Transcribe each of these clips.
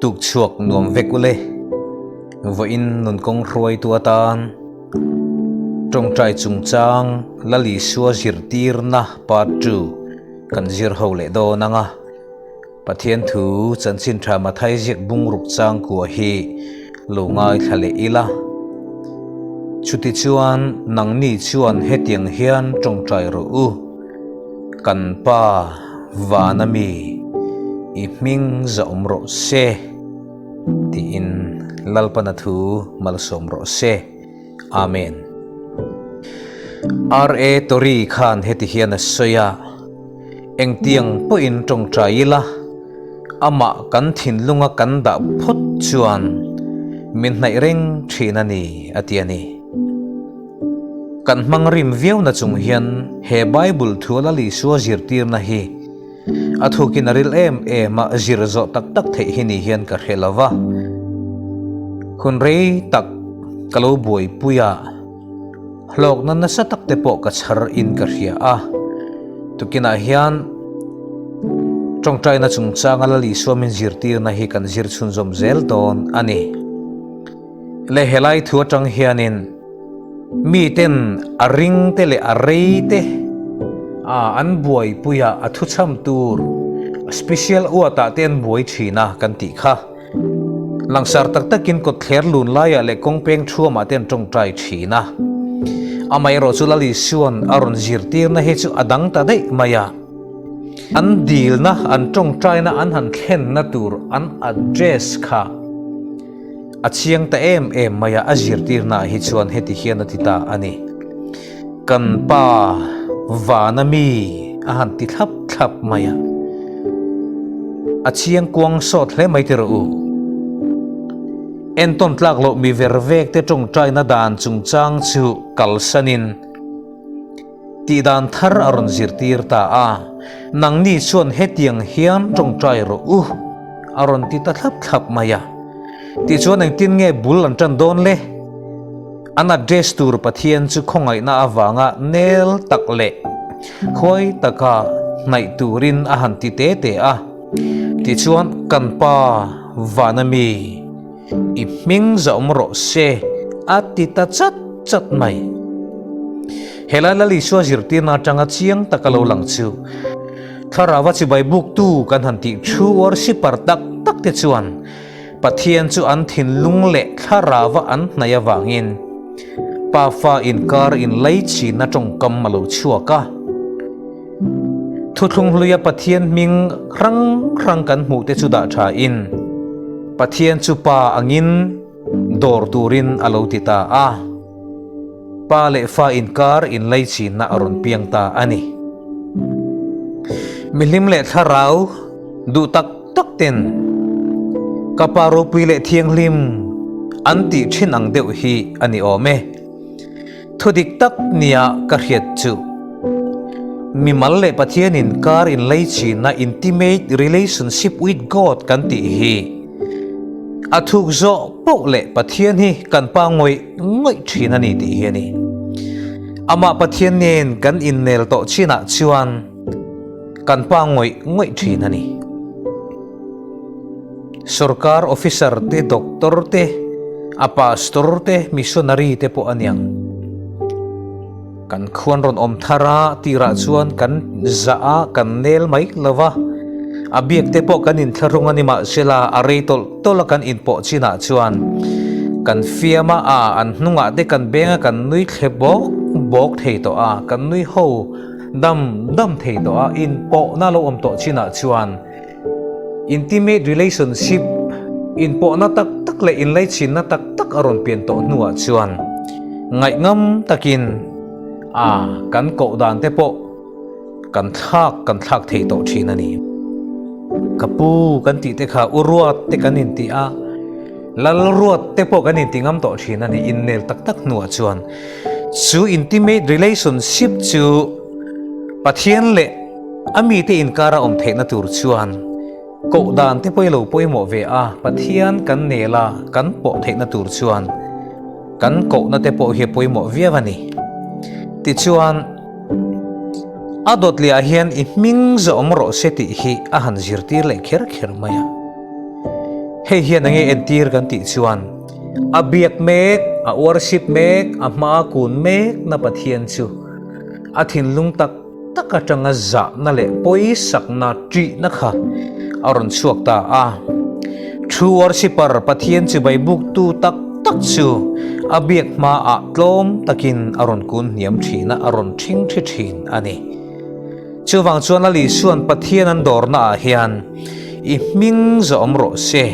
Tuk chhuak nuam vek ule. Vawiin nunkawng hruaitu atan tawngtai chungchang Lal Isua zirtirna part ii kan zir ho leh dawn ang a. Pathian thu chanchin tha Mathai ziak bungruk changkua hi lo ngaithla leh ila. Chutichuan nangni chuan hetiang hian tawngtai rawh u. Kan Pa vana mi i hming zahawm rawh se tiin Lalpana thu malsawm rawh se. Amen. RA Tori khan heti hian a sawi a, Engtiang pawhin tawngtai ila, amah kan thinlunga kan dah phawt chuan min hnaih reng thin a ni, a ti a ni. Kan hmang rim viau na chung hian he Bible thu Lal Isua zirtirna hi a thukin a ril em em a, zir zawh tak tak theih hi ni hian ka hre lo va. Hun rei tak ka lo buaipui a, hlawkna nasa tak te pawh ka chhar in ka hria a. Tukinah hian tawngtaina chungchanga Lal Isua min zirtirna hi kan zir chhunzawm zel dawn a ni. Le helai thu atang hianin miten a ring te leh a rei te a an buaipui a, a thuchham tur special uatah te an buai thin a kan tih kha. Langsar tak takin kawtthler lun laiah leh kawngpeng thuamah te an tawngtai thin a. Amaherawh chu Lal Isua'n a rawn zirtirna hi chu a dang ta daih mai a. An dilna, an tawngtaina an han thlenna tur an address kha A chiang ta em em mai a, a zirtirnaah hi chuan heti hian a ti ta a ni. Kan pa vana mi a han ti thlap thlap mai a. A chiang kuang sawt hle mai ti rawh u. Entawn tlak loh mi ver vek te tawngtaina dan chungchang chu kalsanin tihdan thar a rawn zirtir ta a, Nangni chuan hetiang hian tawngtai rawh u, a rawn ti ta thlap thlap mai a. Tichuan engtin nge bul an tan dawn le? An address tur Pathian chu khawngaihna avanga nel tak leh khuai taka hnaih turin a han ti te te a. Tichuan kan Pa vana mi i hming zahawm rawh se a ti ta chat chat mai. Helai Lal Isua zirtirna atanga chiang taka lo lang chu Thlarauva chibai buktu kan han tih thu worshipper tak tak te chuan Pathian chu an thinlung leh thlarauva an hnaih avangin pafa inkar inlaichhinna tawngkam a lo chhuak a. Thuthlung hluia Pathian hming hrang hrang kan hmuh te chu dah thain Pathian chu Pa angin dawr turin a lo ti ta a. Pa leh fa inkar inlaichinna a rawn piang ta a ni. Mihlim leh thlarau duh tak tak ten ka pa ropui leh thianghlim an tih thin ang deuh hi a ni awm e. Thudik tak nia ka hriat chu mimal leh Pathian inkar inlaichinna intimate relationship with God kan tih hi a thuk zawh poh leh Pathian hi kan pa ngawih ngawih thin a ni tih hi a ni. Amah Pathian nen kan innel tawh chinah chuan kan pa ngawih ngawih thin a ni. Sorkar officer te, doctor te, a pastor te, missionary te pawh a niang. Kan khuan rawn awm thar a, tirah chuan kan zah a, kan nel mai lo va. A biak te pawh kan inthlahrung a ni mahsela a rei tawlh tawlh a kan inpawh chinah chuan kan fiam a, a an hnungah te kan beng a kan nui thle bawk bawk thei tawh a, kan nui ho dam dam thei tawh a, inpawhna lo awm tawh chinah chuan Intimate relationship, inpawhna tak tak leh inlaichinna tak tak a rawn pian tawh hnuah chuan ngaihngam takin a kan koh dan te pawh kan thlak kan thlak thei tawh thin a ni. Ka pu kan tih te kha u ruat te kan inti a, lal ruat te pawh kan inti ngam tawh thin a ni innel tak tak hnuah chuan. Chu intimate relationship chu Pathian leh A mite inkara awm theihna tur chuan koh dan te pawh i lo pawimawh ve a, Pathian kan nel a, kan pawh theihna tur chuan kan kohna te pawh hi a pawimawh viau a ni. Tichuan, a dawt lehah hian i hming zawm rawh se tih hi a han zirtir leh kher kher mai a. Hei hian enge entir kan tih chuan a biak mek, a worship mek, a hmaa kun mek na Pathian chu a thinlung tak tak atanga zahna leh pawisakna ṭihna kha a rawn chhuak ta a. True worshipper Pathian chibai buktu tak tak chu a biak hmaah tlawm takin a rawn kun hniam ṭhin a, a rawn ṭhingṭhi ṭhin a ni. Chuvang chuan Lal Isua'n Pathian an dawrnaah hian i hming zawh awm rawh se.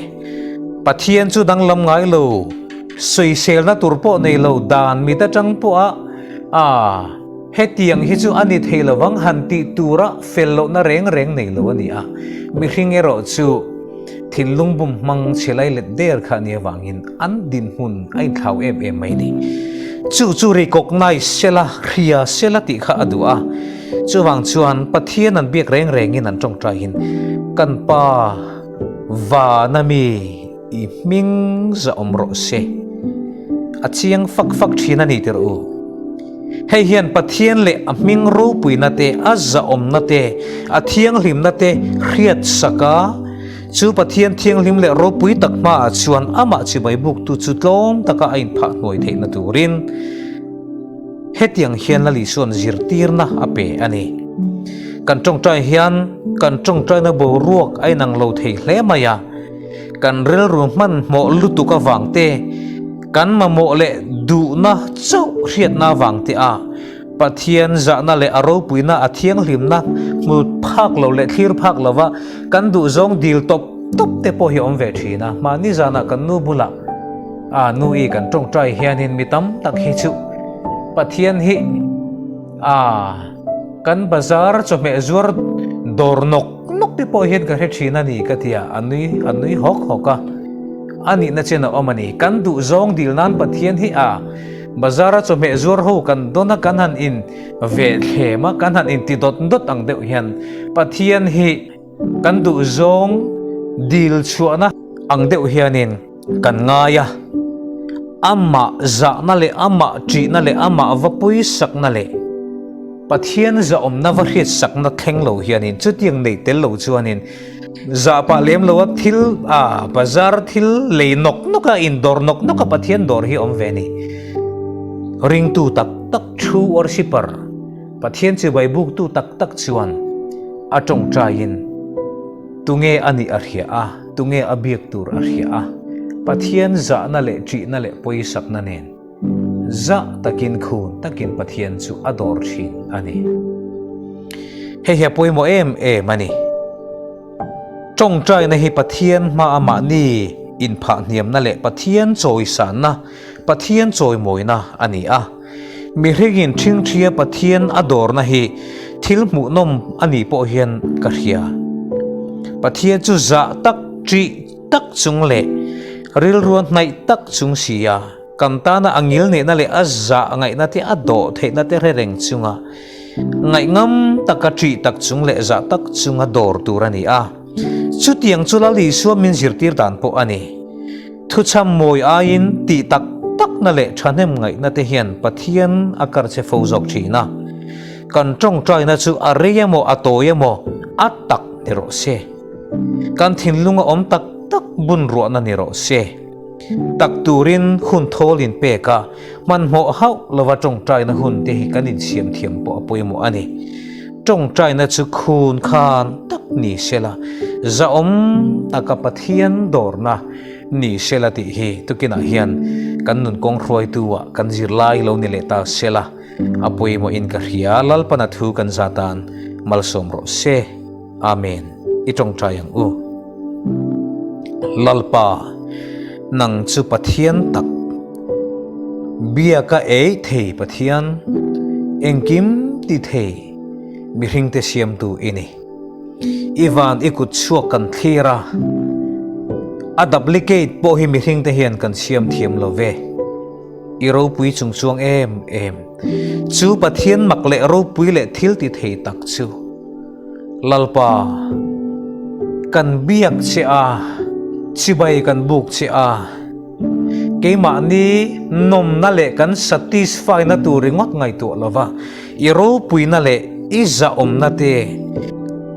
Pathian chu danglam ngai lo, sawiselna tur pawh nei lo dan mit atang pawha a hetiang hi chu a ni thei lovang han tih tura fel lohna reng reng nei lo a ni a. Mihring erawh chu thinlung bum hmang chhe lai let der kha a nih avangin an dinhmun a inthlau em em mai a ni. Chu chu recognize sela, hria sela tih kha a duh a. Chuvang chuan Pathian an biak reng rengin an tawngtaiin, Kan Pa vana mi i hming zahawm rawh se. A chiang fak fak thin a ni tirh u. Hei hian Pathian leh a hming ropuina te, a zahawmna te, a thianghlimna te hriat sak a, chu Pathian thianghlim leh ropui tak hmaah chuan amah chibai buktu chu tlawm taka a inphah hnuai theihna turin Hetiang hian Lal Isua'n zirtirna a pe a ni. Kan tawngtai hian kan tawngtaina boruak a inang lo thei hle mai a, kan rilru hmanhmawh lutuk avang te, kan mamawh leh duhna chauh hriatna avang te a Pathian zahna leh a ropuina a thianghlimna hmu phak lo leh thlir phak lova kan duhzawng dil tawp tawp te pawh hi a awm ve thin a. Mahni zanah kan nu bulah A nu i kan tawngtai hianin mi tam tak hi chu Pathian hi a kan bazar chawhmeh zuar dawr nawk nawk te pawh hian ka hre thin a ni ka ti a, a nui a nui hawk hawk a. A nihna chen a awm a ni. Kan duh zawng dil nan Pathian hi a bazara chawhmeh zuar ho kan dawn a kan han in veh thlem a, kan han in ti dawt dawt ang deuh hian Pathian hi Kan duhzawng dil chhuahna ang deuh hianin kan ngai a, amah zahna leh amah ṭihna leh amah va puisakna leh Pathian zahawmna va hriatsakna thleng lo hianin chutiang nei tel lo chuanin zah pah lem loa thil a bazar thil lei nawk nawk a indawr nawk nawk a Pathian dawr hi a awm ve a ni. Ringtu tak tak true worshipper Pathian chibai buktu tak tak chuan a tawngtaiin tunge a nih a hria a, tunge a biak tur a hria a, Pathian zahna leh ṭihna leh pawisakna nen zah takin khun takin Pathian chu a dawr ṭhin a ni. Hei hi a pawimawh em em a ni. Tawngtaina hi Pathian hmaa mahni inphahhniamna leh Pathian chawisanna, Pathian chawimawina a ni a. Mihringin ṭhingṭhia Pathian a dawrna hi thil hmuhnawm a nih pawh hian ka hria. Pathian chu zah tak, ṭih tak chung leh rilrua hnaih tak chung si a, kan tana a ngilneihna leh a zah ngaihna te a dawh theihna te hre reng chunga ngaihngam taka ṭih tak chung leh zah tak chunga dawr tur a ni a. Chutiang chu Lal Isua min zirtir dan pawh a ni. Thuchham mawi aiin tih tak takna leh thahnem ngaihna te hian Pathian a kar che fo zawk thin a. Kan tawngtaina chu a rei emaw a tawi emaw a tak ni rawh se. Kan thinlung a awm tak tak bun ruahna ni rawh se. Tak turin hun thawl in pek a, hmanhmawh hauh lova tawngtaina hun te hi kan insiam thiam pawh a pawimawh a ni. Tawngtaina chu khun khan tak ni sela, zahawm taka Pathian dawrna ni sela tih hi tukinah hian kan nun kawng hruaitu ah kan zirlai lo ni leh ta sela a pawimawhin ka hria. Lalpana thu kan zatan malsawm rawh se. Amen. I tawngtai ang u. Lalpa, nang chu Pathian tak, biaka ei thei Pathian, engkim ti thei mihringte siamtu i ni. I van i kut chhuak kan thlir a, a duplicate pawh hi mihringte hian kan siam thiam lo ve. I ropui chung chuang em em. Chu Pathian mak leh ropui leh thil ti thei tak chu. Lalpa, kan biak che a, chibai kan buk che a. Keimahni nawmna leh kan satisfy na tur ringawt ngaihtuah lova, i ropuina leh i zahawmna te,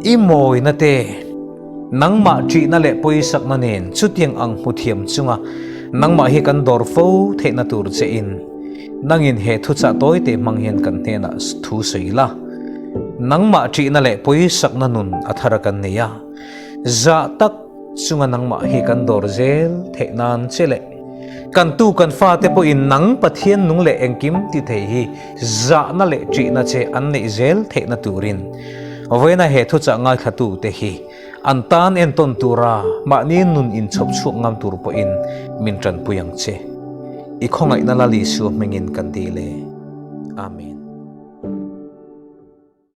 i mawina te. Nangmah ṭihna leh pawisakna nen chutiang ang hmu thiam chunga nangmah hi kan dawr fo theihna tur che in nangin he thuchah tawite hmang hian kan hnenah thu sawi la. Nangmah ṭihna leh pawisakna nun a thar a kan nei a, zah tak chunga nangmah hi kan dawr zel theih nan che leh kan tu kan fate pawhin nang Pathian nung leh engkim ti thei hi zahna leh ṭihna che an neih zel theihna turin vawiina he thuchah ngaithlatute hi an tan entawn tura mahni nun inchhawp chhuak ngam tur pawhin min ṭanpui ang che. I khawngaihna Lal Isua hmingin kan dil e. Amen.